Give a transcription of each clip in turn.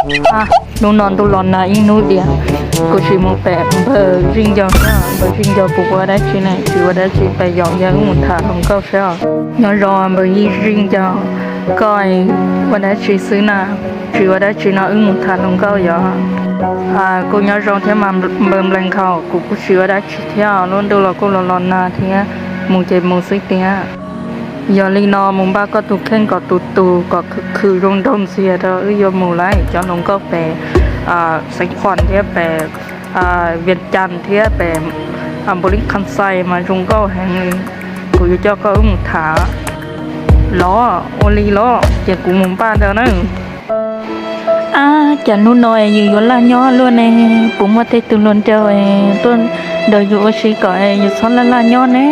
Hnub no ntuj los nag ib hnub diam, kuv tsis mus pem npawg Zij Ncaug, npawg Zij Ncaug puas ua dab tsi ne, tsis ua dab tsi, pem yaum yawg wb mus tham hluas nkauj seb. Nyob zoo npawg Zij Ncaug, koj ua dab tsi xwb na? Tsis ua dab tsi no, wb mus tham hluas nkauj yom. Kuv nyob zoo thiab mas npawg Nplees Nkhaus, kuv kuj tsis ua dab tsi thiab, lub ntuj los kuj los los nag thiab, mus ces mus xwb tiag. Yog li no mus npaj koj tus kheej kom tus tus kom khwm khwm zoo nraug ntxiag rau wb yuav mus lawm, cov hluas nkauj pem Xeev Khuam thiab pem Vias Cas thiab pem Npaus Lis Khas Xais mas zoo nkauj heev li. Kuv yuav coj koj wb mus tham. Los ua li los ces kuv mus npaj ntawd na. Ab, cas hnub no yus yuav laj nyob luaj ne? Puas muaj tej tug hluas nraug tuaj nrog yus ua si kom yus txhob laj laj nyob ne?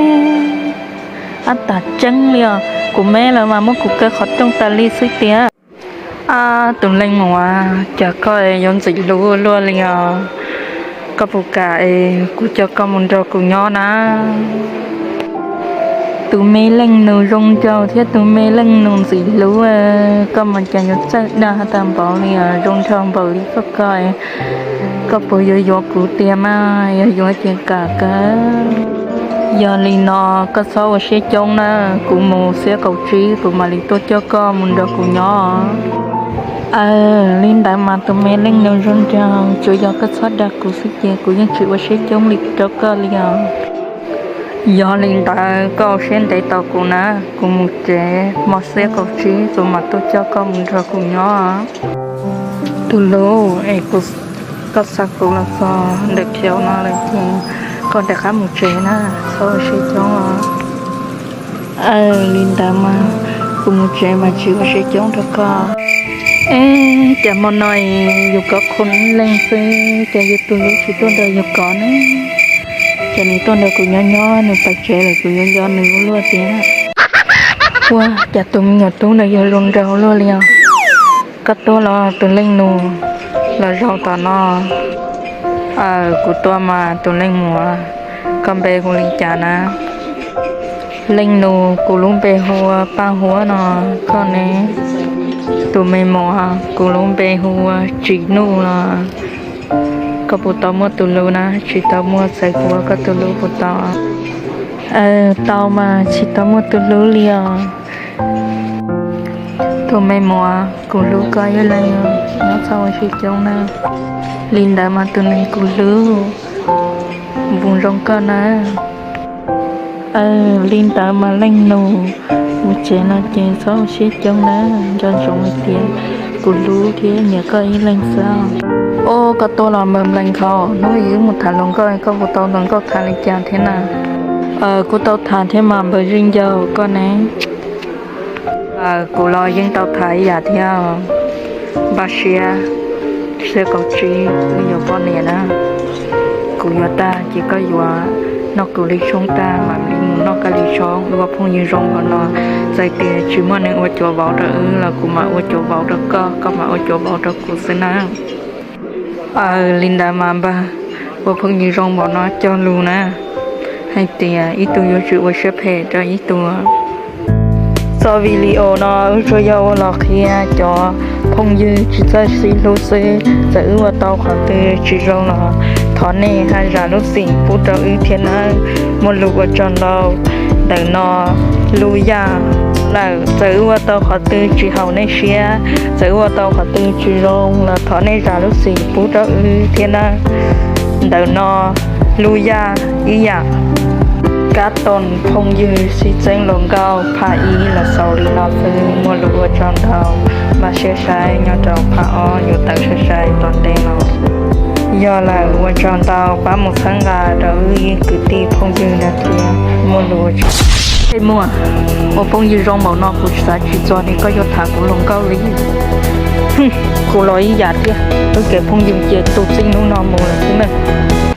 Ab, tas tseeb li os, kuv me lawm mas muab kuv kaw qhov rooj tas li xwb tiag. Ab, tus leej muam, cas koj yuav ntxim hlub luaj li os? Koj puas kam es kuv coj koj mus nrog kuv nyob na? Tus me leej nus zoo nraug thiab tus me leej nus ntxim hlub, koj mas cas yuav txawj dag tag npaum li os, zoo nraug npaum li koj, koj, koj puas yuav yuav kuv tiag mas? Yog yuav ces kam kawg. Yog li no koj txhob ua siab coob na, kuv mus xiab kaum tsib kuv mam li tuaj coj koj mus nrog kuv nyob. Aws, li ntawd mas tus me leej nus zoo nraug, tsuas yog koj txhob dag kuv xwb ces kuv yeej tsis ua siab coob li rau koj li os. Yog li ntawd koj ua siab ntev tos kuv na, kuv mus tsev, hmo xiab kaum tsib kuv mam tuaj coj koj mus nrog kuv nyob. Tus hlub, es kuv, koj xa kuv los txog ntawm chaw no lawm ces koj rov qab mus tsev na, txhob ua siab coob os. Aws, li ntawd mas kuv mus tsev mas tsis ua siab coob rau koj. Eb, cas hmo no yus kov qhua ib leeg xwb, cas yus tus hlub tsis tuaj nrog yus kov ne? Ces nws tuaj nrog kuv nyob nyob, nws pais tsev lawm kuv yuav nco nws ua luaj tiag. Ua cas tus me nyuam tub ntawd yog zoo nraug luaj li os? Koj tuaj los tus leej nus, los zaum tom no. Aws, kuv tuaj mas tus leej muam, koj npe hu li cas na? Leej nus, kuv lub npe hu ua Paj Huab no, koj ne? Tus me muam, kuv lub npe hu ua Tsis Nuj no. Koj puas tau muaj tus hlub na? Tsis tau muaj, txawm kuv ua koj tus hlub puas tau? Aws, tau mas, tsis tau muaj tus hlub li os. Tus me muam, kuv hlub koj ib leeg, nyob txhob ua siab coob na. Li ntawd mas tus neeg kuv hlub, npum zoo koj na. Aws, li ntawd mas leej nus, mus tsev no ces txhob ua siab coob na, nco ntsoov hais tias kuv hlub thiab nyiam koj ib leeg xwb. Ua koj tuaj los npawg Nplees Nkhaus, hnub ib wb mus tham hluas nkauj, koj puas tau hluas nkauj tham li cas thiab na? Kuv tau tham thiab mas npawg Zij Ncaug, koj ne? Kuv los yeej tau tham ib yam thiab. Npaj siab, xiab kaum tsib wb yuav poj niam na. Kuv yuav tag ces koj yuav noj kuv li tshoob tag mam li mus noj koj li tshoob. Wb ua phooj ywg zoo npaum no, txawm tias tsis muaj neeg ua cuav vauv rau wb los kuv mam ua cuav vauv rau koj, koj mam ua cuav vauv rau kuv xwb na. Aws, li ntawd mas npawg, ua phooj ywg zoo npaum no cog lus na, hais tias ib tug yuav tsum ua siab phem rau ib tug. Txoj video no wb tsuas yog ua los qhia cov phooj ywg tsis txawj sib hlub xwb. Txawm wb ua tau qhov twg tsis zoo los thov nej ho zam lub txim pub rau wb thiab nawb. Muaj lus ua tsaug ntau. Ntawm no lub yaj lawm, txawm wb ua tau qhov twg tsis haum nej siab, txawm wb ua tau qhov twg tsis zoo los thov nej zam lub txim pub rau wb thiab nawb. Ntawm no lub yaj ib yam. Kab toom phooj ywg sib txeeb hluas nkauj phab ib los xaus li no xwb, muaj lus ua tsaug ntau. Npaj siab saib nyob rau phab ob yuav tawm sai sai tom ntej no. Yog lawm, ua tsaug ntau, pab mus txhawb nqa rau wb kwv tij phooj ywg no thiab, muaj lus ua tsaug. Tej muaj, ua phooj ywg zoo npaum no kuv xav tsis txog tias koj yuav tham kuv hluas nkauj li. Kuv los ib yam thiab, wb kev phooj ywg ces tu txij hnub no mus lawm xwb nawb.